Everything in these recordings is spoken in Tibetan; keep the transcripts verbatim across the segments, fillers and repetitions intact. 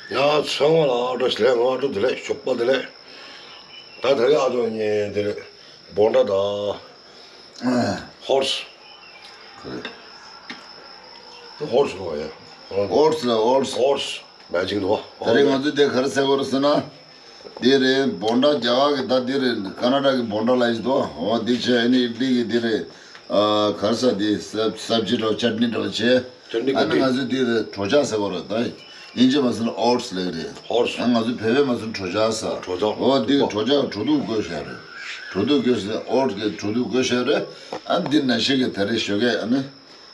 ཡ་ཚང་མ་ལ་ཨ་ཏོ་ལེ་ང་ཨ་ཏོ་དེ་ལེ་ཞོགས་པ་དེ་ལེ། ད་ད་རེ་ཨ་ཏོ་ཉེ་དེ་ལེ་བོན་ཏྲ་དང་ཧོར་སི། ཧོར་སི་ལོ་ཡ། ཧོར་སི་ལ་ཧོར་སི། ཧོར་སི་མེ་ཇིང་དུ་བ། ད་རེ་ང་ཚོ་དེ་ག་རེ་ཟེར་བ་རེད་ཟེར་ན། འདི་རེད་བོན་ཏྲ་རྒྱ་གར་གྱི་ད་འདི་རེད་ཀ་ན་ཌ་གི་བོན་ཏྲ་ལ་ཡིན་དོ། འོ་འདི་བྱས་ཨ་ནི་ཨི་ཏི་ལི་གི་འདི་རེད། ཨ་ག་རེ་ཟ་འདི་སབ་སབ་ཇི་འདྲ་བོ་ཅཊ་ནི་འདྲ་བོ་བྱས། ཅཊ་ནི་ཨ་ནི་ག་ང་ཚོས་འདི་རེད་གྲོ་ཆག་ཟེར་བ་རེད་ད། ཡིན་གཅིག་མ་ཟེར་ན་ཨོ་ཊི་སི་ལབ་ཀྱི་རེད། ཨོ་ཊི་སི། ཨ་ང་ཚོ་བོད་པས་མ་ཟེར་ན་གྲོ་ཆག་ཟེར། གྲོ་ཆག་འོ་འདི་གྲོ་ཆག་གྲོ་ཐུག་བཀོལ་བཞག་རེད། གྲོ་ཐུག་བཀོལ་ཟེར་ཨོ་ཊི་སི་གི་གྲོ་ཐུག་བཀོལ་བཞག་རེད། ཨ་འདི་ནང་བཞིན་གྱི་ད་རེས་ཞོགས་ཀས་ཨ་ནི།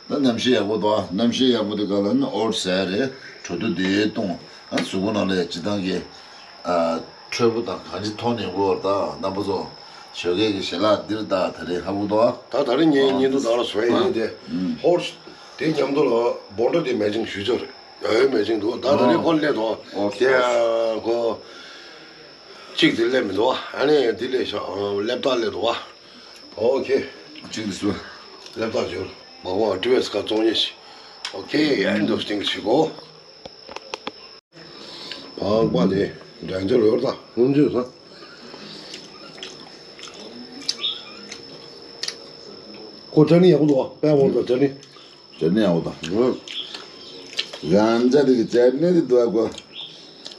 ད་གནམ་གཤིས་ཡག་པོ་འདུག་གནམ་གཤིས་ཡག་པོ་འདུག་ག་ལ་ནི་ཨོ་ཊི་སི་ཟ་ཡ་རེད། གྲོ་ཐུག་འདི་བཏུང་། ཨ་གཟུགས་པོ་ནང་ལ་སྤྱིར་བཏང་གི་ཨ་འཕྲོད་པོ་དང་གང་ཅི་ཐོན་ནས་འགོར་ད་རྣམ་པ་ཚོ་ཞོགས་ཀས་ཀྱི་ཞལ་ལག་འདིར་ད་ད་རེས་ཧ་གོ་འདུག་ད་ད་རེས་ངའི་ཨ་བརྙན་ཐུང་ད་ལ་བཟོ་ཡ་ཡིན་ཏེ། ཧོར་དེ་མཉམ་དུ་ལ་བོན་ཏྲ་དེ་མེ་ཇིང་ཞུ་ཆོག་རེད། ཡ་ཡོད་མེ་ཇིང་འདུག་ད་ད་རེས་ཨ་ཁོ་སླེབས་འདུག་ཨོ་དེ་ཁོ་གཅིག་དེ་སླེབས་མི་འདུག་ཨ་ནི་དེ་སླེབས་ཤག་སླེབས་ད་སླེབས་འདུག་ཨོ་ཁེ། གཅིག་དེ་སུ། སླེབས་ད་འབྱོར། མ་འོངས་ཨ་ཌི་ཝེ་སི་ཀ་བཙོང་ཉེ་ཞིག་ཨོ་ཁེ་ཡ་ཨིན་དུ་སྟིང་ཞིག་གོ། ཕང་པ་དེ་འགྲན་བྱ་ལོར་དང་སྔོན་ཆད་ས། ཁོ་ཅ་ནི་ཡག་པོ་འདུག་ཨ། དཔེ་འོང་དང་ཅ་ནི། ཅ་ནི་ཡག་པོ་དང་། རང་ཅ་དེ་གི་ཅ་ནི་དེ་འདུག་ཨ་ཁོ།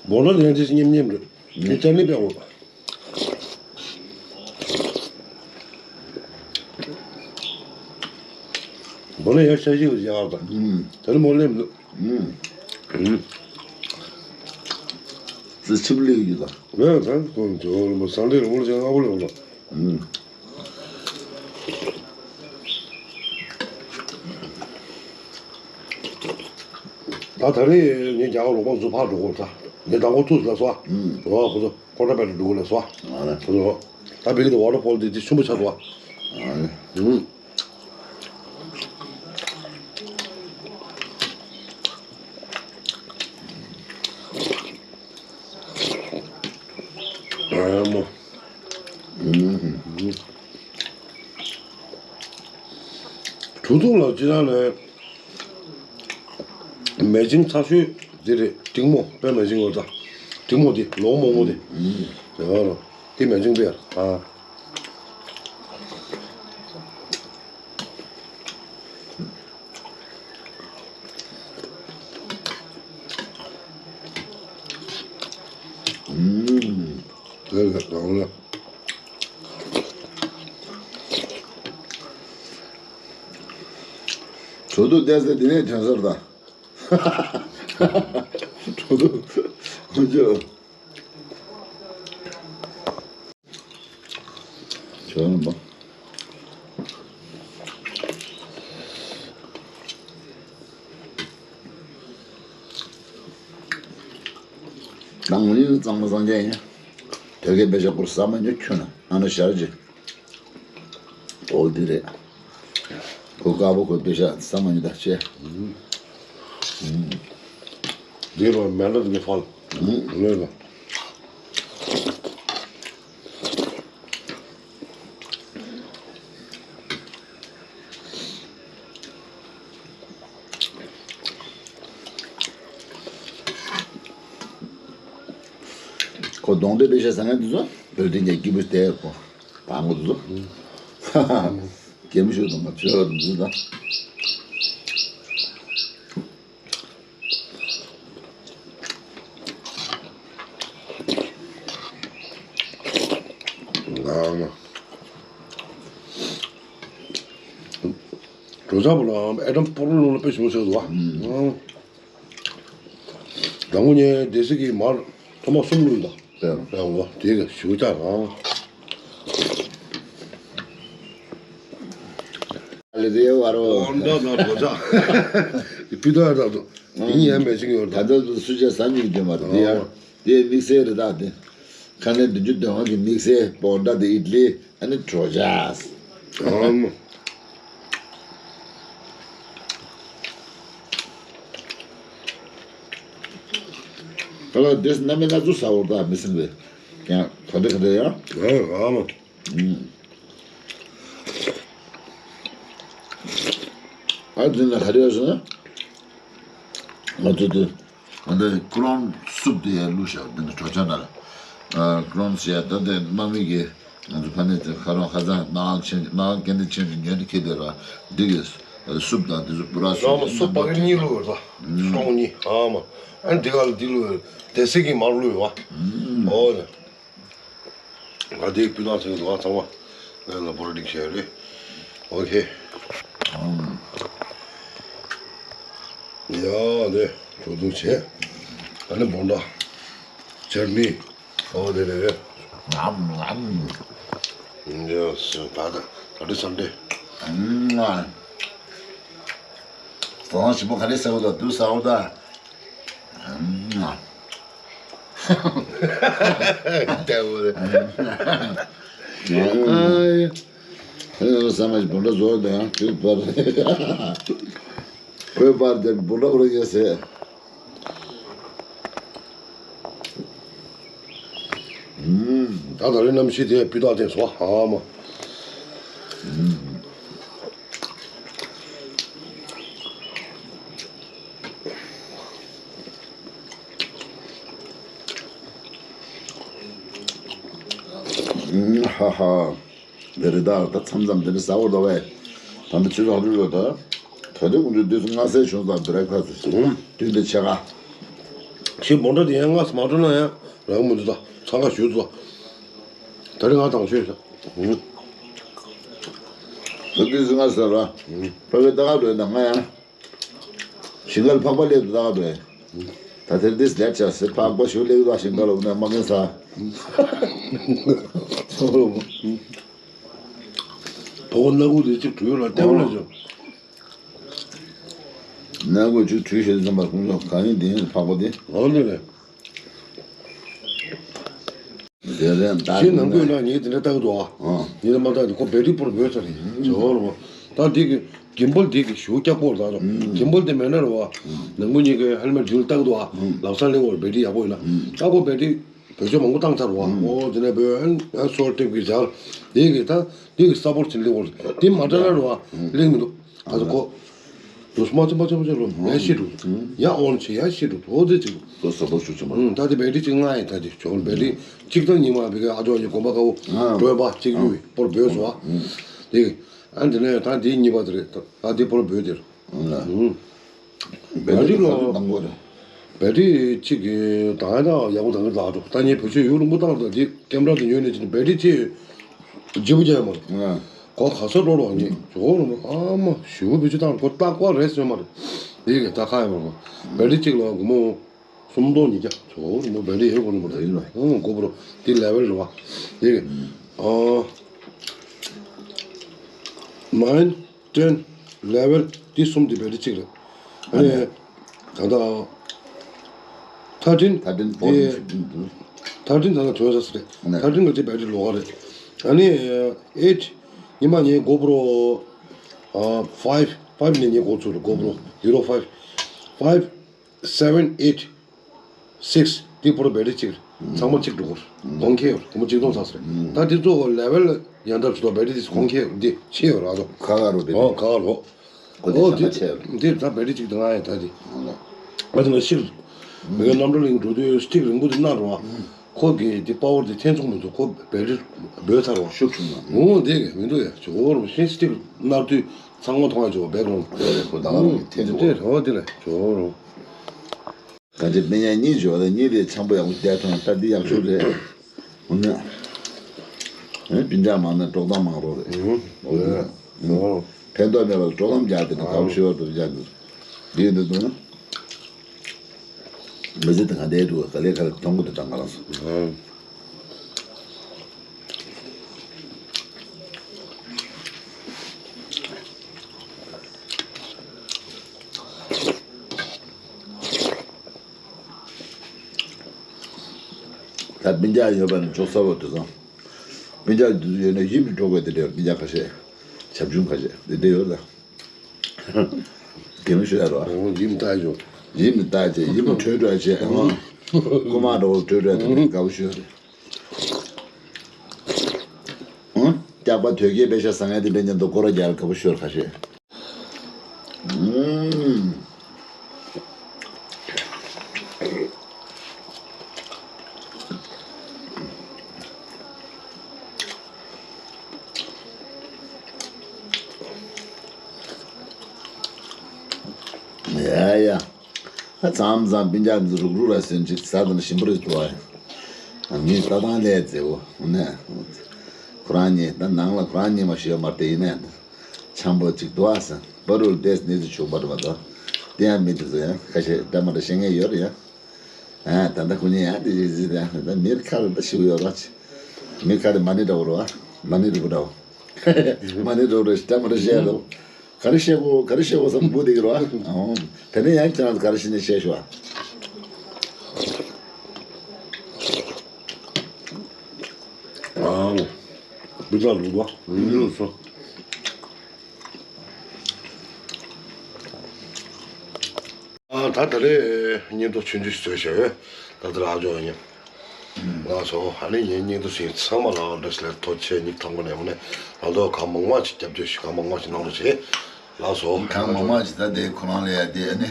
བོ་ལོ་ལན་ཅི་སྙེམ་སྙེམ་རེད། དེ་ཅ་ནི་དཔེ་འོང་། བོ་ལོ་ཡ་ཤ་ཤི་ཡོད་ཡག་དང་། ད་ནི་མོ་ལེམ་འདུག་ཙི་ཆིབ་ལེགས་ཡོད་ད། ངས་ད་ཁོང་ཚོ་ལ་མོ་སང་ལེ་རོང་ལ་ཅང་ཨ་བོ་ལེ་འོང་ད། ད་ད་རེས་ངས་རྒྱ་གར་རོགས་པ་ཚོ་ཕར་འགྲོ་དགོས་ད། ངས་ད་ཁོ་ཚུགས་ལ་སོ། ཨ་ཁོ་ཚོ་ཁོ་ད་པད་འགྲོ་དགོས་ལ་སོ། ཨ་ཁོ་ཚོ་ད་བིག་ཏུ་ཝ་ཊར་ཕོལ་དེ་དེ་ཆེན་པོ་ཆགས་འདུག་ཨ། ཨ་མོ། གྲོ་ཐུག་ལ་ཅི་རང་ལས་མེ་ཆིང་ཚ་ཤོས་དེ་རེད། ཏིང་མོ་དཔེ་མེ་ཆིང་ལོ་ད། ཏིང་མོ་དེ་ལོ་མོག་མོ་དེ། ཡ་རོ་དེ་མེ་ཆིང་དཔེ་ཡ་ཨ། ཨུམ། དེ་ལ་དང་ལ། གྲོ་ཐུག་བལྟས་ཚེ་འདི་ནས་ཐོན་ས་རེད་ད། གྲོ་ཐུག་ཁོ་ཚོས། ཁྱོད་རང་པ། ནང་མི་གཙང་མ་གཙང་རྐྱང་ཡིན། དོལ་རྒྱལ་པད་ཤག་སྐོར་ཟ་མ་ཉོ་ཁྱོད་ན་ཨ་ན་ཞར་གྱི། འོ་འདི་རེད། གོ་དཀར་པོ་གོ་པད་ཤག་ཟ་མ་ཉོ་ད་ཆེ། འདི་རུ་མེ་ལོ་འདི་ཕལ། ལོས་ལ། ཁོ་གདོང་དེ་པད་ཤག་ཟ་མཁན་དེ་ཚོ་བོད་དེ་ཉལ་སྐྱིད་པོ་བསྡད་ཁོ། བང་གོ་དེ་ཚོ། གད་མོ་ཤོར་དང་མ་ཤོར་དང་འཛིན་དང་། ང་ང་། གྲོ་ཆག་པོ་ལ་ཨེ་ཊམ་སྤོར་ལོང་ལ་དཔེ་ཞིམ་པོ་བྱས་འདུག་བ། དང་པོ་ངས་སྡེ་སྲིད་ཀྱི་མར་ཐོག་མ་གསུམ་བླུགས་ད། ཡང་བ་དེ་ག་ཞུ་ཆ་རང་། ཨ་ལེ་རེ་བ་རོ། འོ་འདྲ་ན་གྲོ་ཆག་དེ་ཕི་ཏོ་ཡ་ད་དུ། དེ་ཉན་མེད་ཅིག་ཡོད་ད། ད་ལྟ་དུ་སུ་ཆ་ཟ་ཉིན་དེ་མ་རེད་དེ་ཡ། དེ་དམིགས་བསལ་རེད་ད་དེ། ཁ་ནས་བདུན་ཅུ་དོན་ལྔ་གི་དམིགས་བསལ་བོན་ཏྲ་དེ་ཨིད་ལི་ཨ་ནི་གྲོ་ཆག་ཨམ། ཨ་ལ་དེ་སྣ་མིན་སྣ་ཚོགས་ཟ་བར་ད་མི་སྲིད་པས། ཡང་ག་འདྲ་ག་འདྲ་ཡང་། ཨ་ཨ་མ། ཨ་འདི་ན་ག་རེ་ཡོད་ཟེར་ན། ང་ཚོ་དེ་ ང་ཚོ་ཀྲོན་སུབ་དེ་ཡར་བླུགས་བཞག་འདི་ནི་གྲོ་ཆ་ནང་ལ། ཀྲོན་ཟེར་ཡ་ད་དེ་དམག་མི་གི་ང་ཚོ་ཕ་མེས་དེ་ཁ་རོག་ཁ་སང་དམག་ཁང་ཆེན་དམག་ཁང་སྐད་འདི་ཆེན་དུ་ཉོས་ནས་ཁྱེར་བསྡད་ར། འདི་གི་སུབ་དང་འདི་ཚོ་པུ་ར་སུབ་ཨ་མ་སུབ་པ་ཀེ་ཊི་གཉིས་བླུགས་ཡོད་ད། ཀྲོན་གཉིས་ཨ་མ། ཨ་འདི་ག་ལ་འདི་བླུགས་ཡོད། དེ་སི་གི་མར་བླུགས་ཡོད་བ། ཨོ་ལེ། ང་དེའི་སྤུས་དག་ཚན་གྱི་འདུག་ཨ་ཚང་མ། ང་ལ་པོ་ར་ཊིག་བྱས་རེད། ཨོ་ཁེ། ཡ་དེ་ཇོ་དུག་བྱས། ཨ་ནི་བོང་ཁྲ། ཅར་ནི། ཨོ་དེ་རེད་རེད། ངམ་ངམ། ཡ་སི་ད་ད་ད་དེ་སམ་དེ། ང་། ཟ་ཞིམ་པོ་ག་རེ་ཟ་འོ་ད་དུ་ཟ་འོ་ད། ལྟ་བུ་རེད། ཨ་ཡེ། ཨ་ཡེ་ས་མ་ཞིག་བུ་འདྲ་བཟོ་དང་ཁོས་པར། ཁོས་པར་དེ་བུ་འདྲ་བུ་ར་ཡོད་ཟེར། ད་ད་རེས་གནམ་གཤིས་དེ་སྤུས་དག་ལྡན་སོང་ཨ་མ། ཧ་ཧ། འདི་རི་དྭགས་ད་མཚམས་མཚམས་འདི་འདྲ་ཟ་བར་འདོད་པས། ད་འདི་ཆུ་ཚོད་ལྷག་རུ་རོ་ད། ད་དུང་དགོང་དྲོའི་དུས་སུ་སྔ་སེ་བྱུང་ཙང་བི་རེག་ཕ་སི་བྱུང་དུས་འདི་ཆེ་ག་ཞིག་མོ་འདྲ་དེ་ཡང་སྔ་སེ་མ་འགྲོ་ན་ཡང་རང་མི་འདུག་ད་འཚང་ཁ་ཞུ་ཙོ། ད་རི་ང་དང་ཤོད་ཤག་ད་དུས་སུ་སྔ་སེ་ར། ཕ་གི་ད་ག་འགྲོ་ཡིན་ན་ང་ཡང་། ཞིང་ཁར་ཕག་པ་སླེབས་འདུག་ད་ག་འགྲོ་ཡིན། ད་དེར་འདི་སླེབས་ཆགས་སེ་ཕག་པ་ཞུ་སླེབས་འདུག་ཞིང་ཁ་ལ་འོ་ན་མ་ངན་ས། ཕོ་བོ་སྣ་ཁུག་དེ་གཅིག་བྲུས་ལ་ལྟེ་བ་ལ་བྱོས། སྣ་ཁུག་གཅིག་བྲུས་ཤེས་བསམ་པར་ཁོང་ཚོ་གང་ཡིན་དེ་ཡིན་ཕག་པ་དེ། ལོ་འདི་རེད། དེ་རེད་ད་ཁྱེད་ནང་ཁུལ་ན་ངས་དེ་འདྲ་ལྟ་གི་འདུག་ཨ། ཨ། ངས་མ་ལྟ་དེ་ཁོ་བེ་ཏི་པོར་བོས་ཚར་རེད་ཇོ་བོ་རུ། ད་འདི་གི་གིམ་བལ་འདི་གི་ཞུ་སྐྱག་པོ་རེད་ད་རུ། གིམ་བལ་དེ་མེད་ན་རུ་བ། ནང་མི་གཉིས་ཀའི་ཧེལ་མེད་འདི་ལ་ལྟ་གི་འདུག་ཨ། ལག་ས་ལེན་བར་བེ་ཏི་ཡག་པོ་ཡིན་ན། ད་ཁོ་བེ་ཏི་བེད་སྤྱོད་མང་པོ་བཏང་ཚར་བ། ཨོ་དེ་ནས་བོད་ཨན་སོར་ཏེབ་གི་སྦྱར། འདི་གི་ད་འདི་གི་ས་ཕོར་ཚིན་ལེན་བར་འདི་མ་འདྲ་ན་རུ་བ་ལེན་མི་འདུག་ད་ཚོ་ཁོ། དུས་མ་ཚོད་མ་ཚོད་མ་ཚོད་ལོ་ཡ་ཤི་འགྲོ། ཡ་ཨོན་ཆེ་ཡ་ཤི་འགྲོ་ཨོ་དེ་ཅིག་ལོ་ས་ཕོར་ཆུ་ཆུ་མ། ད་དེ་བེ་ཏི་ཅིག་ང་ཡི་ད་དེ་ཆོག་བེ་ཏི་ཅིག་དང་གཉིས་མ་བེ་ག་ཨ་ཅོག་ཡི་གོམ་པ་ཀ་བོ་ཨ་བྲོས་པ་ཅིག་ཡོད་པོར་བོས་སོ། དེ་ཨ་འདི་ནས་ད་དེ་གཉིས་པ་དེ་རེད་ད་དེ་པོར་བོས་དེ་རེད། བེ་ཏི་ལོ། བེ་ཏི་གཅིག་གི་དང་ཡ་དང་ཡག་པོ་དང་གི་ལག་འགྲོ་ད་ངས་བེད་སྤྱོད་ཡུག་རིང་པོ་བཏང་ད་དེ་ཀེམ་ར་དེ་ཉོས་ནས་ཅི་ནས་བེ་ཏི་ཅི་ལྗིད་པོ་རྒྱག་ཡ་མ་རེད། ཁོ་ག་ས་འགྲོ་རོགས་ཉེ་ཇོ་བོ་རུ་མོ་ཨ་མ་ཞུ་བོ་བེད་སྤྱོད་བཏང་ཁོ་རྟག་པ་རེད་ཟེར་མ་རེད། དེ་གི་ད་ཁ་ཡ་མ་རེད། བེ་ཏི་གཅིག་ལ་སྒོར་མོ་སུམ་སྟོང་ཉིས་བརྒྱ་ཇོ་བོ་རུ་མོ་བེ་ཏི་ཡོད་གོ་རུ་མོ་རེད། ཨང་གོ་བོ་རུ་དེ་ལེ་ཝལ་རེད་བ། དེ་གི་ཨ་ནའིན། ཊེན། ལེ་ཝལ་འདི་གསུམ་འདི་བེ་ཏི་གཅིག་རེད། ཨ་ནི། ད་ལྟ། ཐར་ཊིན། ཐར་ཊིན་འདི། ཕོར་ཊིན་ཕིབ་ཊིན་འདུག་ཐར་ཊིན་ད་ལྟ་ཐོན་ས་རེད། ཐར་ཊིན་ང་ཚོའི་བེ་ཏི་ལོགས་ཀ་རེད། ཨ་ནི། ཨེཊ། ཉི་མ་ངའི་གོ་པོ་རོ། ཨ་ཕའིབ། ཕའིབ་ནས་ངའི་གོ་ཚུགས་རེད་གོ་པོ་རོ། ཛི་རོ་ཕའིབ། ཕའིབ། སེ་བེན་ཨེཊ། སིགས། འདི་པོ་རོ་བེ་ཏི་གཅིག་རེད། ཚང་མ་གཅིག་འགྲོ་གོ་རེད། གོང་ཁེ་ཡོད་རེད། སྒོར་མོ་གཅིག་སྟོང་ཚར་ས་རེད། ད་འདི་ཚོ་ལེ་ཝལ་ཡང་དག་ཅིག་ཏོ་བེ་ཏི་འདི་གོང་ཁེ་ཡོད་རེད། འདི་ཆེ་ཡོད་རེད་ཨ་ཚོ། ཁ་ཁ་རོ་བེ་ཏི། ཨོ་ཁ་ཁ་རོ། ཁོ་འདི་ཨོ་ཞག་འདི་ཆེ་ཡོད་རེད། འདི་ད་བེ་ཏི་གཅིག་དང་ཨ་ཡ་ད་འདི། ཨ་ཚོ་ང་ཤིག་མི་ག་རྣམ་གྲོལ་གླིང་འགྲོ་དུས་སི་ཊིག་རིང་པོ་འདི་གནང་རོགས་ཨ། ཁོ་གི་འདི་པ་ཝར་འདི་འཐེན་ཚུགས་མི་འདུག་ཁོ་བེ་ཏི་འབོལ་ཚར་བ། ཤུགས་ཆུང་ན། ངོ་འདི་གི་མི་འདུག་ཡ་ཇོ་བོ་རོ་ཤིན་སི་ཊིག་གནར་དུས་ཚང་མ་མཐོང་ཡ་ཇོ་བོ་བེག་རོང་། ཁོ་ད་ག་རོ་འཐེན་ཚུགས། འདི་རོ་འདི་ལ་ཇོ་བོ་རོ། ག་ཅི་སྨན་ཡག་གཉིས་བྱོས་ལ་གཉིས་དེ་འཆམ་པོ་ཡག་པོ་བསྡད་ཐོན་ད་འདི་ཡག་ཤོས་རེད། འོ་ན། ཨེ་སྤུན་ཀྱག་མང་ན་འགྲོགས་སྟངས་མང་རོགས་རེད། ཨོ་ཡ། ཨོ། ཕན་ཐོགས་མེད་པ་ལ་འགྲོགས་ལམ་རྒྱག་དེ་ན་དགའ་པོ་ཤོར་བ་འདུག་རྒྱག་འདུག་འདི་ཡིན་འདུག་འདུག་ན། མི་ཚེ་དེ་ག་འདྲའི་འདུག་ག་ལེ་ག་ལེ་མཐོང་གི་འདུག་ད་ང་རང་ཚོ། ཨོ། ད་སྤུན་ཀྱག་ཡོད་པ་ནི་ཅོག་ས་བ་དུ་སང་། སྤུན་ཀྱག་དུ་ཡོད་ན་ཡིབ་འགྲོ་དགོས་དེ་འདྲ་སྤུན་ཀྱག་ཁ་ཤས། བྱབ་ཆུང་ཁ་ཤས་དེ་འདྲ་ཡོད་ལ། གད་མོ་ཤོར་ཡ་རོ། ཡིབ་ལྟ་ཡོད། ཡིབ་ལྟ་བྱས་ཡིབ་ཁྲོས་འགྲོ་བྱས་ཨང་། རྐུ་མ་འགྲོ་བོ་ཁྲོས་འགྲོ་དེ་འདྲ་དགའ་པོ་ཤོར་རེད། ཨང་། སྐྱག་པ་དོལ་རྒྱལ་པད་ཤག་ཟ་མཁན་དེ་འདྲ་མཉམ་དུ་སྐོར་ར་རྒྱག་དགའ་པོ་ཤོར་ཁ་ཤས། ཨུམ། ཡ་ཡ། ཨ་མཚམས་མཚམས་སྤུན་ཀྱག་འདི་རུག་རུག་ལ་སོན་ཅིག་ཟ་དང་ཞིམ་པོ་རེད་འདུག་ཨ། ངས་ལྟ་སྟངས་ལས་མཛེས་བོ་ནས། ཁོ་རང་གཉིས་ད་ནང་ལ་ཁོ་རང་གཉིས་མ་ཞུས་མ་རེད་དེ་ཡིན་ནས། འཆམ་པོ་ཅིག་འདུག་ཨ་ཟེར། པ་རུལ་ཏེས་གནས་ཚུལ་བྱུང་པ་རེད་པ་ད། དེ་ཡང་མི་དེ་ཚོ་ཡང་ཁ་ཤས་འདྲ་མ་འདྲ་བཤད་མཁན་ཡོད་རེད་ཡ། ཨ་ད་ལྟ་ཁོ་གཉིས་ཡང་དེ་ཞིག་ཟིག་དང་ད་མིར་ཁ་རུ་ད་ཞིག་ཡོད་ར། མི་ཁ་དེ་མ་ཎི་འདྲ་བོ་རེད་བ། མ་ཎི་རུ་བོ་འདྲ་བོ། མ་ཎི་རུ་བོ་འདྲ་བོ་ཞིག་འདྲ་མ་འདྲ་བཤད་རོ། ག་རེ་བཤད་གོ་ག་རེ་བཤད་གོ་བསམ་བློ་འབུ་དེ་གི་རོ། ཨང་། དེ་ནས་ཡང་ཁྱེད་རང་ཚོ་ག་རེ་བཤད་ནས་བཤད་ཤོག་ཨ། ཨང་། བུ་ཚ་ལུག་པ་ཡིན་ལུགས་སོ། ཨ་ད་ད་རེས་སྙིང་ཐོ་ཆུང་ཆུང་ཞིག་བཟོས་བཞག་ཡོད། ད་ལྟ་ར་ཨ་ཅོ་ཡིན། ལགས་སོ། ཨ་ནི་ངའི་སྙིང་ཐོ་ཞིག་ཚང་མ་ལ་འདྲ་ཞིག་ལ་ཐོ་ཆེ་སྙིང་ཐང་པོ་ནས་འོ་ནས་ང་ཚོ་གང་མང་མང་ཞིག་སྐྱབས་བཅོལ་ཞིག་གང་མང་མང་ཞིག་གནང་རོགས་བྱེད། ལགས་སོ། གང་མང་མང་ཞིག་ད་དེ་ཁོ་རང་ལ་ཡ་དེ་ཨ་ནི་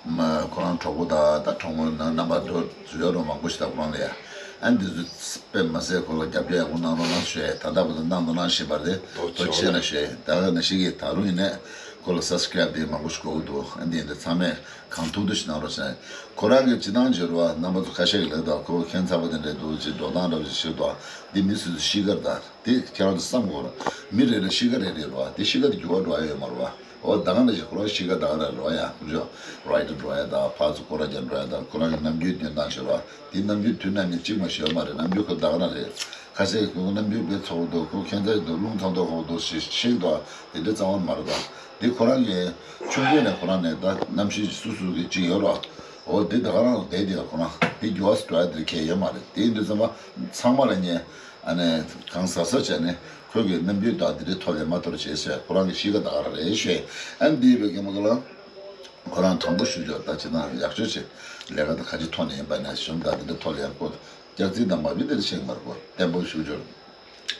མ་ཁོ་རང་གྲོགས་པོ་དང་ད་གྲོགས་མོ་ན་རྣམ་པ་དོ་ཡོད་རོ་མང་པོ་ཞིག་ད་ཁོ་རང་ལ་ཡ་ཨ་ནི་དེ་ཚོ་དཔེ་མ་ཟད་ཁོ་ལ་རྒྱབ་སྐྱོར་ཡག་པོ་གནང་རོགས་གནང་ཞུ་ཡ། ད་ལྟ་བར་དུ་གནང་དང་གནང་བཞིན་པ་རེད། ཐོ་ཆེ་ན་ཞུ་ཡ། ད་ག་ནང་བཞིན་གྱི་ད་རུང་ཡིན་ནས་ཁོ་ལ་སབ་སི་ཀ་རབ་དེ་མང་པོ་ཞིག་དགོས་ཀྱི་འདུག་ཨ་ནི་དེ་ཚང་མས་གང་ཐུབ་ཐུབ་ཞིག་གནང་རོགས་ཞེས། ཁོ་རང་གི་སྤྱི་བཏང་བྱེད་རོགས་རྣམ་པ་ཚོ་ཁ་ཤས་ཀྱིས་ལབ་དང་ཁོ་ཁྱད་མཚར་པོ་དེ་འདྲ་འདུག་ཅེས་འགྲོ་སྟངས་འདྲ་བོ་ཞིག་བྱེད་དང་འདི་མི་སུ་སུ་གཤིས་ཀ་རེད་ད། དེ་ཁྱེད་རང་ཚོ་བསམ་དགོས་ར། མི་རེ་རེ་གཤིས་ཀ་རེ་རེ་རེད་བ། དེ་གཤིས་ཀ་དེ་འགྱུར་བ་འགྲོ་ཡ་ཡོད་མ་རེད་བ། འོ་ད་ག་ནང་བཞིན་ཁོ་རང་གཤིས་ཀ་ད་ག་རང་རེད་བ་ཡ། ཁོ་ཚོ་རའི་ཊར་འགྲོ་ཡ་དང་ཕར་ཚུར་སྐོར་ར་རྒྱག་འགྲོ་ཡ་དང་ཁོ་རང་གི་ནམ་རྒྱུན་སྟོན་སྟངས་ཤིག་རེད་བ། དེ་ནམ་རྒྱུན་དུས་ནམ་ཡིན་གཅིག་མ་ཞིག་ཡོད་མ་རེད། ནམ་རྒྱུན་ཁོ་ད་ག་ནང་རེད། ཁ་ཤས་ཁོ་ནམ་རྒྱུན་དཔེ་ཚོགས་འདུག་ཁོ་ཁྱད་མཚར་འདུག་རླུང་ཐང་ཐོག་ཁོག་འདུག་ཞེས་ཤིག་འདུག་དེ་འདྲ་རྩ་བ་མ་རེད་ད། དེ་ཁོ་རང་གི་ཆུང་དུས་ནས་ཁོ་རང་ནས་ད་གནམ་གཤིས་སུ་སུ་གི་གཅིག་ཡོད་རེད་བ། འོ་དེ་ད་ག་རང་བསྡད་དེ་ལ་ཁོ་རང་དེ་འགྱུར་བ་སུ་འགྲོ་ཡ་དེ་གལ་ཡོད་མ་རེད། དེ་ཡིན་དུས་ཙམ་པ་ཚང་མ་ལ་ངས་ཨ་ནི་གང་ཟག་ས་བྱས་ནས་ཁོས་གི་རྣམ་འགྱུར་དང་དེ་འདྲའི་ཐོག་ལས་མ་གཏོགས་བྱས་ཟེར་ཁོ་རང་གི་གཤིས་ཀ་ད་ག་རང་རེད་ཞུས། ཨ་ནི་དེ་ཡིན་པའི་གི་མ་གི་ལ་ཁོ་རང་དྲང་པོ་ཞུ་ཆོག་ད་ཅི་ན་ཡག་ཤོས་ཆེ་ལས་ཀ་དང་ག་ཅི་ཐོག་ནས་ཡིན་པ་ན་གཞུང་དང་དེ་འདྲའི་ཐོག་ལས་ཡང་ཁོ་སྐྱག་རྫུན་དང་མ་བུ་དེ་འདྲ་བཤད་མ་རེད་ཁོ་བརྟན་པོ་ཞུ་ཆོག་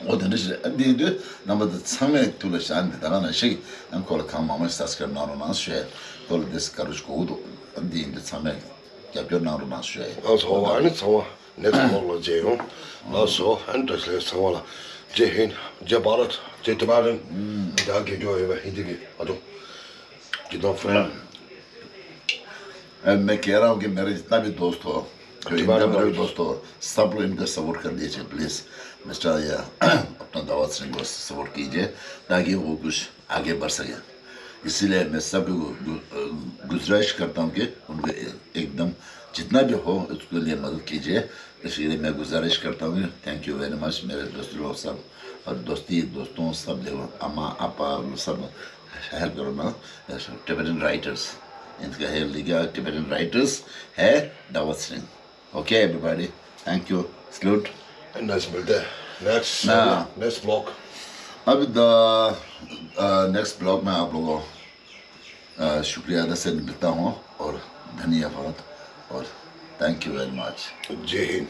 འོ་དེ་འདྲ་ཞིག་རེད། ཨ་འདི་ཡིན་དུས་རྣམ་པ་ཚོ་ཚང་མས་ཐུགས་ལ་བཞག་ནས་ད་ག་ནང་བཞིན་ཨ་ཁོ་ལ་གང་མང་མང་ཞིག་སབ་སི་ཀ་རབ་གནང་རོགས་གནང་ཞུ་ཡས། ཁོ་ལ་དེ་སི་ཀ་རུ་ཞིག་དགོས་ཀྱི་འདུག་ཨ་འདི་ཡིན་དུས་ཚང་མས་རྒྱབ་སྐྱོར་གནང་རོགས་གནང་ཞུ་ཡས། ལགས་སོ། ཨ་ནི་ཚང་མ་ནེག་སི་ཊི་བི་ལོག་ལ་མཇལ་ཡོང་། ལགས་སོ། ཨ་ནི་བཀྲ་ཤིས་བདེ་ལེགས་ཚང་མ་ལ། ཇེ་ཧིན། ཇེ་བྷ་རད། ཇེ་ཏི་བྷ་ཊན། ད་གེ་ཇོ་ཡོད་པ་ཧིན་དི་གི་ཨ་ཏོ། ཇི་དང་ཧྥ་རན། मैं कह रहा हूँ कि मेरे जितना भी दोस्त हो, जो इंडिया में रहे दोस्त हो, सब लोग इनका सपोर्ट कर दीजिए प्लीज। मिस्टर या अपना दावत सिंह को सपोर्ट कीजिए ताकि वो कुछ आगे बढ़ सके। इसीलिए मैं सब को गु- गुजारिश करता हूँ कि उनको ए- एकदम जितना भी हो उसके लिए मदद कीजिए। इसलिए मैं गुजारिश करता हूँ। थैंक यू वेरी मच मेरे दोस्त लोग सब और दोस्ती दोस्तों सब देखो अम्मा आपा सब हेल्प करो ना। टिबेटन राइटर्स इनका है लिखा टिबेटन राइटर्स है दावत सिंह। Okay everybody. Thank you. Salute. Next मिलते हैं नेक्स्ट ना। Next blog. अभी द नेक्स्ट ब्लॉग में आप लोगों को अ, शुक्रिया अदा से मिलता हूँ और धन्यवाद और थैंक यू वेरी मच। जय हिंद।